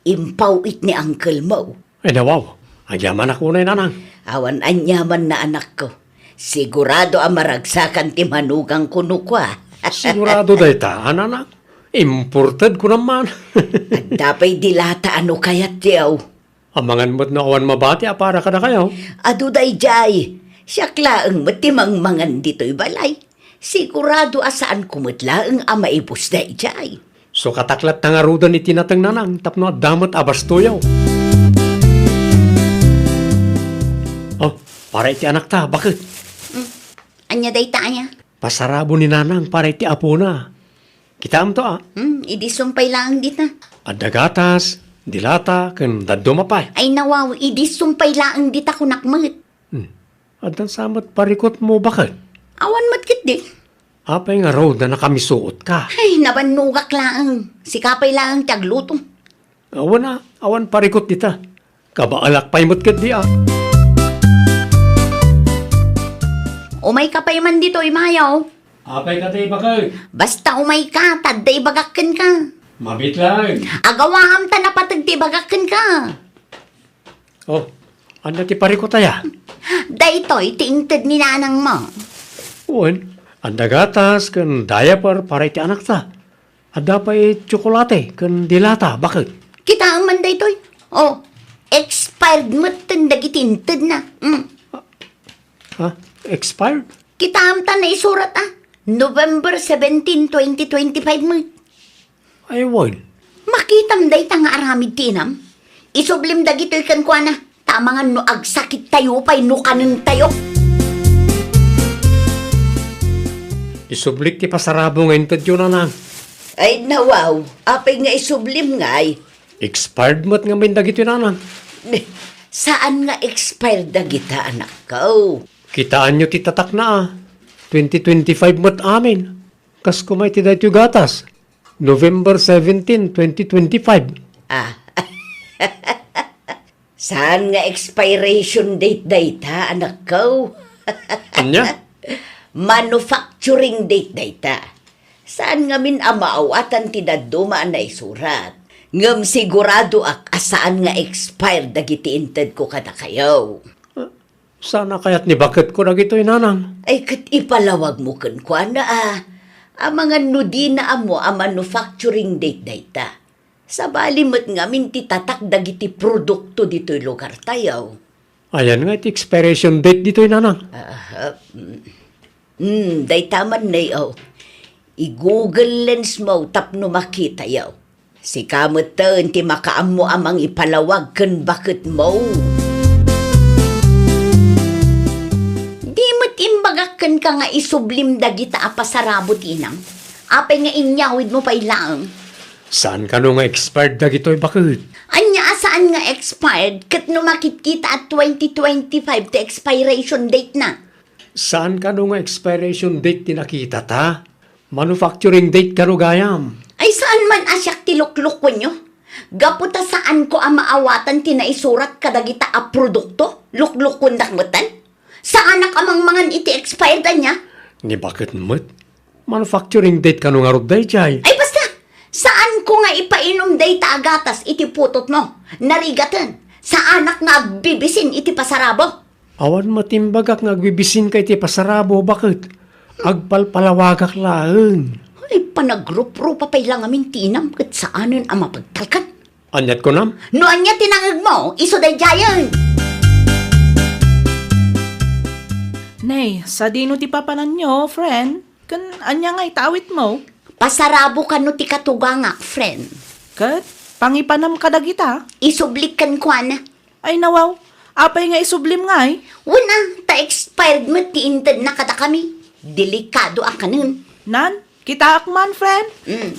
Impaw-it ni uncle mo. Ay, nawaw. Agyamanak unay, nanang. Awan aniamanna, anakko. Sigurado a maragsakan ti manugangko no kua. Sigurado dayta, a, nanang? Imported ko naman. Adda pay dilata a no kayatyo. Amangan met no awan mabati a para kadakayo. Adu daydiay. Siak laeng met ti mangmangan ditoy balay. Sigurado a saanko met laeng a maibus daydiay. Sukatak latta ngaruden iti nateng, nanang, tapno adda met a bastoyo. Oh, para iti anakta, baket. Mm. Ania dayta aya? Pasarabo ni nanang para iti apona. Kitaem to, a? Hmm, idisom pay laeng dita. Adda gatas, dilata, ken dadduma pay. Ay nawaw, idisom pay laeng dita kunak met. Hmm. Addan sa met parikutmo, baket? Awan met ketdi. Apay ngarud a nakamisuotka? Ay, nabannogak laeng. Sika pay laeng ti agluto. Awan a, awan parikut dita. Kabaalak pay met ketdi a. Umayka pay man ditoy, mayo. Apay kadi, baket? Basta umayka, ta adda ibagak kenka. Mabiit laeng. Agawaam ta napateg ti ibagak kenka. Oh, ania ti parikut aya? Daytoy ti inted ni nanangmo. Wen, adda gatas ken diaper para iti anakta. Adda pay tsokolate ken dilata, baket. Kitaem man daytoy. Oh, expired metten dagiti intedna. Mm. Ha? Expired? Kitaem ta naisurat a November seventeen, twenty twenty-five met. Ay, wen. Makitam dayta nga aramid ti inam. Isublim dagitoy kenkuana, ta amangan no agsakittayo pay no kanentayo. Isublik ti pasarabo nga intedyo, nanang. Ay, nawaw. Apay nga isublim ngay? Expired met ngamin dagitoy, nanang. Saan nga expired dagita, anakko? Kitaenyo ti tatakna a. Twenty twenty-five met amin. Kas kuma iti daytoy gatas. November seventeen, twenty twenty-five. Ah. Saan nga expiration date dayta, anakko? Ania? Manufacturing date dayta. Saan ngamin a maawatan ti dadduma a naisurat. Ngem siguradoak a saan nga expired dagiti intedko kadakayo. Saan a kayat ni baketko dagitoy, nanang? Ay, ket ipalawagmo kenkuana a. Amangan no dina ammo a manufacturing date dayta. Sabali met ngamin ti tatak dagiti produkto ditoy lugartayo. Ayan nga iti expiration date ditoy, nanang? Ah, mm. Hmm, dayta man, nay, oh. I-Google Lens mo tapno makitayo. Sika metten ti makaammo a mangipalawag ken baketmo. Di met imbagak kenka nga isublim dagita a pasarabo ti inam? Apay nga inyawidmo pay laeng? Saan kano nga expired dagitoy, baket? Ania a saan nga expired ket no makitkita a twenty twenty-five ti expiration date na? Saan kano nga expiration date ti nakitata? Manufacturing date kano gayam? Ay, saan man a siak ti luklukuenyo? Gapu ta saanko a maawatan ti naisurat kadagita a produkto, luklukuendak metten? Saanak a mangmangan iti expired ania? Ni baket met? Manufacturing date kano ngarud daydiay? Ay, basta! Saanko nga ipainum dayta a gatas iti putotmo. Narigaten. Saanak nga agbibisin iti pasarabo. Awan met imbagak nga agbibisinka iti pasarabo, baket? Agpalpalawagak laeng. Ay, panagruprupa pay la ngamin ti inam ket saanen a mapagtalkan. Aniat kunam? No ania ti nangegmo, isu daydiayen. Nay, sadino ti papananyo, friend? Ken ania nga itawitmo? Pasarabo kano ti katugangak, friend. Ket pangipanam kadagita? Isublik kenkuana. Ay, nawaw. Apay nga isublim ngay? Wen a, ta expired met ti intedna kadakami. Delikado a kanen. Nan, kitaak man, friend. Mm.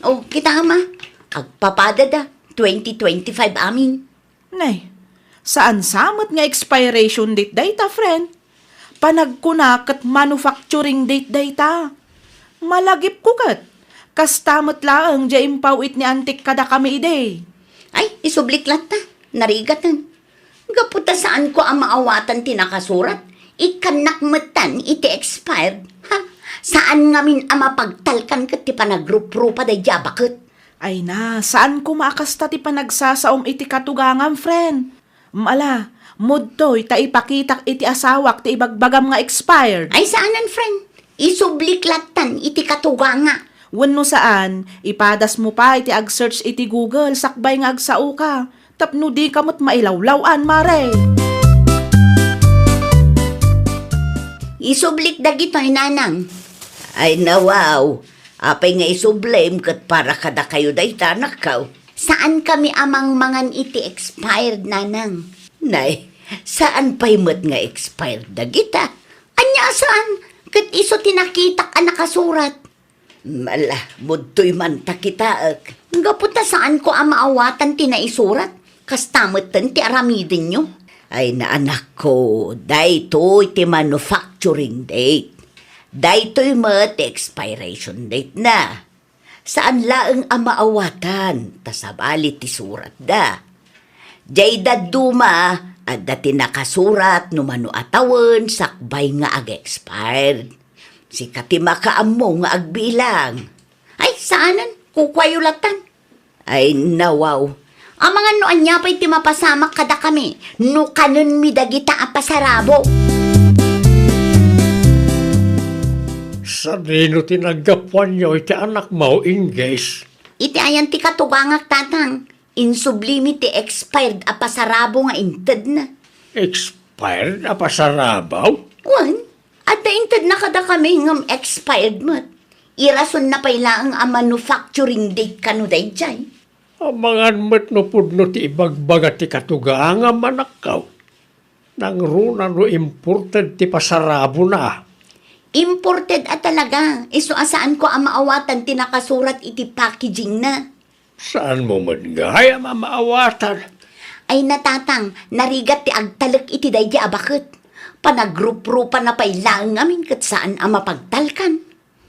Oh, kitaem a. Agpapadada. Twenty twenty-five amin. Nay, Saan sa met nga expiration date dayta, friend? Panagkuna ket manufacturing date dayta. Malagipko ket, kasta met laeng diay impaw-it ni Antik kadakami idi. Ay, isublik latta. Narigaten. Gapu ta saanko a maawatan ti nakasurat, ikkannak metten iti expired. Ha? Saan ngamin a mapagtalkan ket ti panagruprupa daydi a baket. Ay na, saan koma a kasta ti panagsasaom iti katugangam, friend. Mala, mudtoy ta ipakitak iti asawak ti ibagbagam nga expired. Ay, saanen, friend. Isublik lattan iti katuganga. Wenno saan, ipadasmo pay ti ag-search iti Google sakbay nga agsaoka. Tapno dika met mailawlaw-an, mare. Isublik dagitoy, nanang. Ay, nawaw. Apay nga isublim ket para kadakayo dayta, anakko? Saankami a mangmangan iti expired, nanang. Nay, saan pay met nga expired dagita? Ania a saan? Ket isu ti nakitak a nakasurat. Ala, mudtoy man ta kitaek. Gapu ta saanko a maawatan ti naisurat, kasta metten ti aramidenyo. Ay, na, anakko, daytoy ti manufacturing date. Daytoy met ti expiration date na. Saan laeng a maawatan, ta sabali ti suratda. Diay dadduma, adda ti nakasurat no mano a tawen sakbay nga ag-expired. Sika ti makaammo nga agbilang. Ay, saanen, kukuayo lattan. Ay, nawaw. Amangan no ania pay ti mapasamak kadakami, no kanenmi dagita a pasarabo. Sadino ti naggapuanyo iti anakmo, Inggis? Iti ayan ti katugangak, tatang. Insublimi ti expired a pasarabo nga intedna. Expired a pasarabo? Wen, adda intedna kadakami ngem expired met. Irasonna pay laeng a manufacturing date kano daydiay. Amangan met no pudno ti ibagbaga ti katugangam, anakko. Nangruna no imported ti pasarabona. Imported a talaga, isu a saanko a maawatan ti nakasurat iti packagingna. Saanmo met gayam a maawatan? Ay, natatang, narigat ti agtalek iti daydi a baket. Panagruprupa na pay laeng ngamin ket saan a mapagtalkan.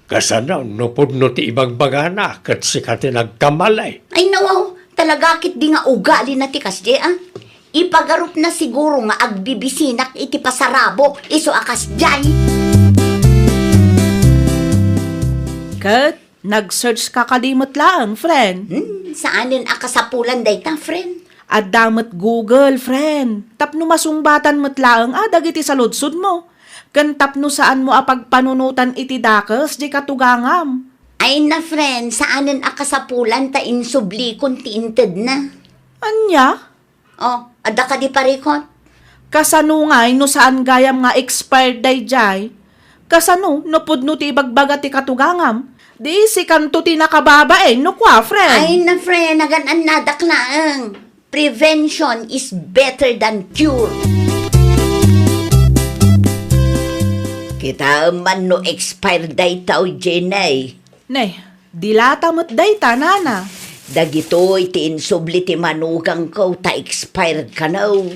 Kasano no pudno ti ibagbagana ket sika ti nagkamali? Ay, nawaw, talaga ketdi nga ugalina ti kasdi, a? Ipagarupna siguro nga agbibisinak iti pasarabo isu a kasdiay. Ket nag-search ka kadi met laeng, friend? Hmm, saanen a kasapulan dayta, friend. Adda met Google, friend. Tapno masungbatan met laeng a dagiti saludsodmo. Ken tapno saanmo a pagpanunotan iti dakes diay katugangam. Ay na, friend, saanen a kasapulan ta insublikon ti intedna. Ania? Oh, adda kadi parikot? Kasano ngay no saan gayam nga expired daydiay? Kasano no pudno ti ibagbaga ti katugangam? Di sikanto ti nakababain no kua, friend? Ay na, friend, nagan-annadak laeng. Prevention is better than cure. Kitaem man no expired dayta, Jenny. Nay, dilata met dayta, nana. Dagitoy ti insubli ti manugangko ta expired kano.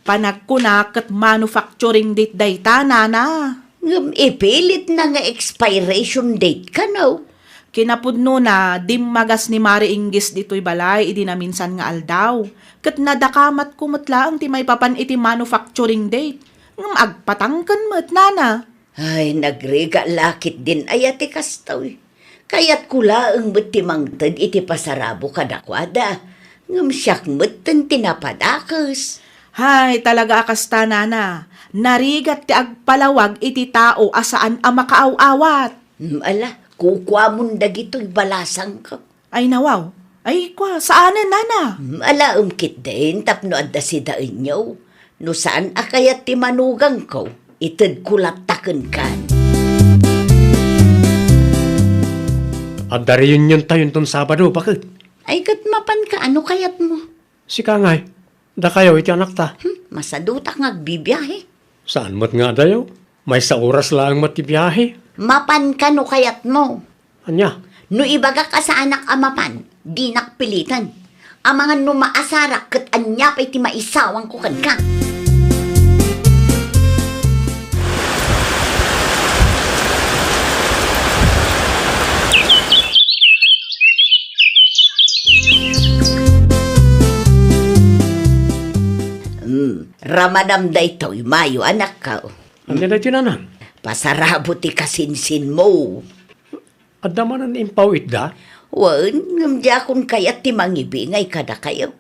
Panagkunak ket manufacturing date dayta, nana. Ngem ipilitna nga expiration date kano. Kinapudnona, dimmagas ni Mari Inggis ditoy balay idi naminsan nga aldaw. Ket nadakamatko met laeng ti maipapan iti manufacturing date. Ngem agpatangken met, nana. Ay, nagrigat la ketdin aya ti kastoy. Kayatko laeng met ti mangted iti pasarabo kadakuada, ngem siak metten ti napadakes. Hay, talaga a kasta, nana. Narigat ti agpalawag iti tao a saan a makaaw-awat. Hmm, ala, kukuamon dagitoy balasangko. Ay, nawaw. Ay, kua, saanen, nana? Hmm, alaem ketdin tapno adda sidaenyo. No saan a kayat ti manugangko, itedko latta kenkan. Adda reuniontayo inton Sabado, baket. Ay, ket mapanka, ano kayatmo? Sika ngay, dakayo iti anakta. Hmm, masadutak nga agbibiahe. Saan met nga adayo? Maysa oras laeng met ti biahe. Mapanka no kayatmo. Ania? No ibagak a saanak a mapan, dinak piliten. Amangan no maasarak ket ania pay ti maisawangko kenka. Hmm, ramanam daytoy, Mayo, anakko. Ania daytoy, nanang? Pasarabo ti kasinsinmo. Adda manen impaw-itda? Wen, ngem diakon kayat ti mangibingay kadakayo.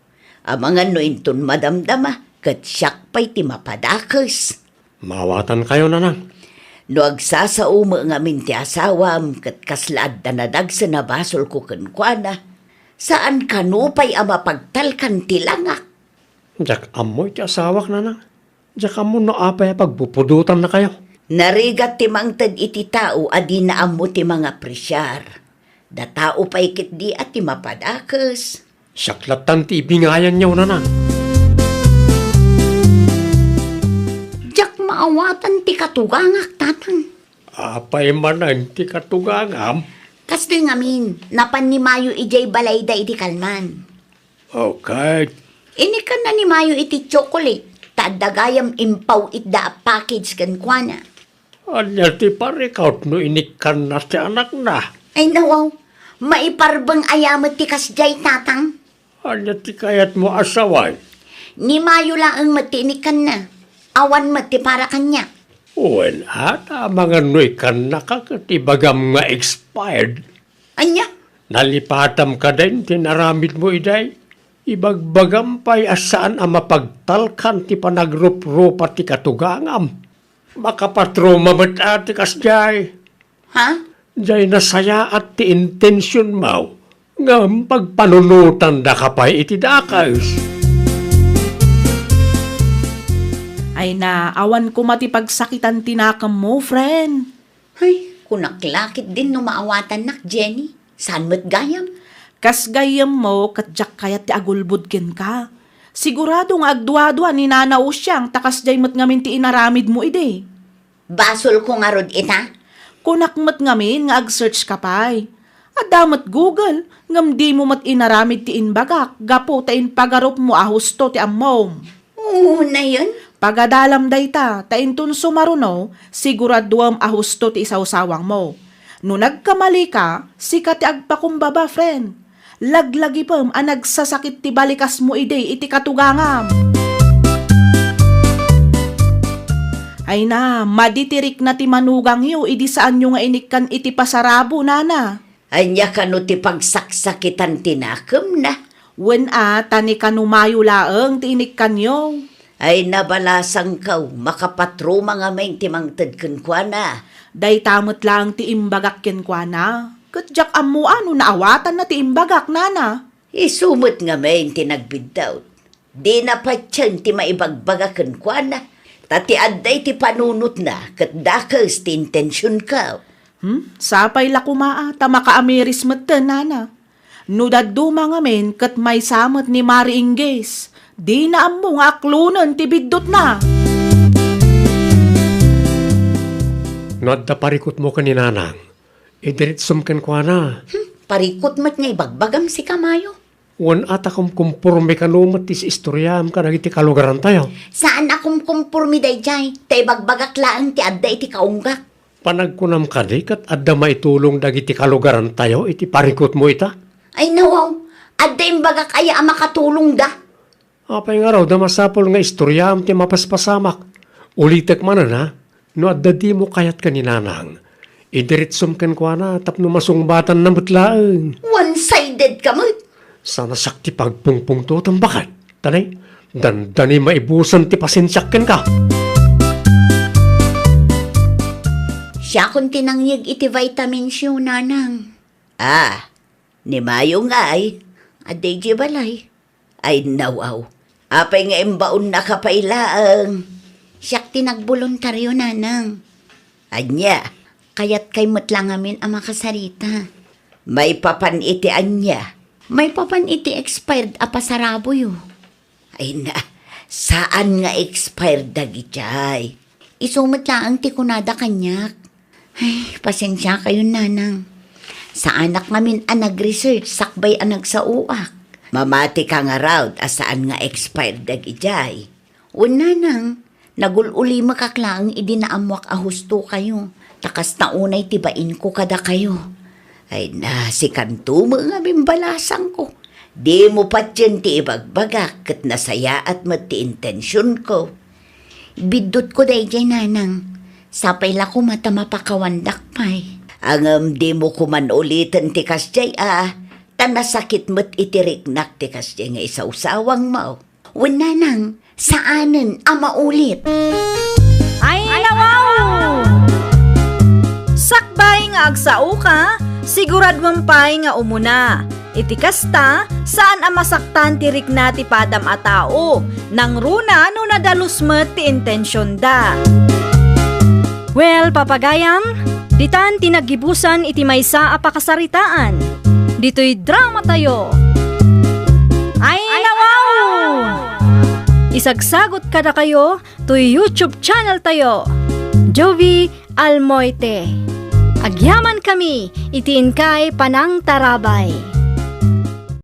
Amangan no inton madamdama, ket siak pay ti mapadakes. Maawatankayo, nanang. No agsasao met ngamin ti asawam ket kasla adda nadagsen a basolko kenkuana, saan kano pay a mapagtalkan ti langak. Diak ammo iti asawak, nanang. Diak ammo no apay a pagpupudotannakayo. Narigat ti mangted iti tao a dina ammo ti mangapresiar. Da tao pay ketdi a ti mapadakes. Siak lattan ti ibingayanyo, nanang. Diak maawatan ti katugangak, tatang. Apay manen ti katugangam? Kastoy ngamin, napan ni Mayo idiay balayda idi kalman. Okay. Inikkanna ni Mayo iti chocolate, ta adda gayam impaw-itda a package kenkuana. Ania ti parikut no inikkanna ti anakna? Ay, nawaw. Maiparbeng aya met ti kasdiay, tatang? Ania ti kayatmo a sawen? Ni Mayo laeng met ti inikkanna. Awan met ti para kaniak. Wen, a, ta amangan no ikkannaka ket ibagam nga expired. Ania? Nalipatam kadin ti inaramidmo idiay? Ibagbagam pay a saan a mapagtalkan ti panagruprupa ti katugangam. Makapatruma met a ti kasdiay. Ha? Diay nasayaat ti intensionmo, ngem pagpanunotandaka pay iti dakes. Ay na, awan koma ti pagsakitan ti nakemmo, friend. Ay, kunak la ketdin no maawatannak, Jenny. Saan met gayam? Kas gayyemmo, ket diak kayat ti agulbod kenka. Sigurado nga agduadua ni Nana Usiang ta kasdiay met ngamin ti inaramidmo idi. Basolko ngarud ita? Kunak met ngamin nga ag-search ka pay. Adda met Google, ngem dimo met inaramid ti imbagak gapu ta impagarupmo a husto ti ammom. Unayen? Pagadalam dayta, ta inton sumaruno, siguraduem a husto ti isawsawangmo. No nagkamalika, sika ti agpakumbaba, friend. Laglagipem a nagsasakit ti balikasmo idi iti katugangam. Ay na, madi ti rikna ti manugangyo idi saanyo nga inikkan iti pasarabo, nana. Ania kano ti pagsaksakitan ti nakemna? Wen a, ta ni kano Mayo laeng ti inikkanyo. Ay, nabalasangko, makapatruma ngamin ti mangted kenkuana. Dayta met laeng ti imbagak kenkuana. Ket diak ammo a no naawatanna ti imbagak, nana. Isu met ngamin ti nagbiddut. Dina patien ti maibagbaga kenkuana, ta ti adda iti panunotna ket dakes ti intensionko. Hmm? Sapay la koma a, ta makaamiris metten, nana. No dadduma ngamin ket maysa met ni Mari Ingges, dina ammo nga aklonen ti biddutna. No adda parikutmo ken ni Nanang, idiritsom kenkuana. Hmm, parikut met nga ibagbagam, sika, Mayo. Wen a, ta kumkumpormi kano met ti istoriam kadagiti kalugarantayo? Saan a kumkumpormi daydiay, ta ibagbagak laeng ti adda iti kaunggak. Panagkunam kadi ket adda maitulong dagiti kalugarantayo iti parikutmo ita? Ay, nawaw, adda imbagak aya a makatulongda. Apay ngarud a masapul nga istoriam ti mapaspasamak? Ulitek manen, a, no adda dimo kayat ken ni Nanang, idiritsom kenkuana tapno masungbatanna met laeng. One-sided ka met. Saan a siak ti pagpungpungtotem baket. Tani, dandani maibusen ti pasensiak kenka. Siakon ti nangyeg iti vitamins yo, Nanang. Ah, ni Mayo ngay? Adda idiay balay. Ay, nawaw. Apay nga imbaonnaka pay laeng? Siak ti nagboluntaryo, Nanang. Ania? Kayatkay met la ngamin a makasarita. Maipapan iti ania? Maipapan iti expired a pasaraboyo. Ay na, saan nga expired dagitiay? Isu met laeng ti kunada kaniak. Ay, pasensiakayon, Nanang. Saanak ngamin a nag-research sakbay a nagsaoak. Mamatika ngarud a saan nga expired dagidiay. Wen nanang, nagul-ulimekak laeng idi naammoak a hustokayo. Ta kasta unay ti bainko kadakayo. Ay na, sikanto met nga bimbalasangko. Dimo patien ti ibagbagak ket nasayaat met ti intensionko. Biddutko daydiay, nanang. Sapay la koma ta mapakawandak pay. Ngem dimo koman uliten ti kasdiay a, ta nasakit met iti riknak ti kasdiay nga isawsawangmo. Wen nanang, saanen a maulit. Ay, nawaw! Sakbay nga agsaoka, siguraduem pay nga umuna. Iti kasta, saan a masaktan ti rikna ti padam a tao, nangruna no nadalus met ti intensionda. Well, papagayam, ditan ti naggibusan iti maysa a pakasaritaan. Ditoy dramatayo. Ay, nawaw! Isagsagot kadakayo toy YouTube channel tayo, Jovie Almoite. Agyamankami iti inkay panangtarabay.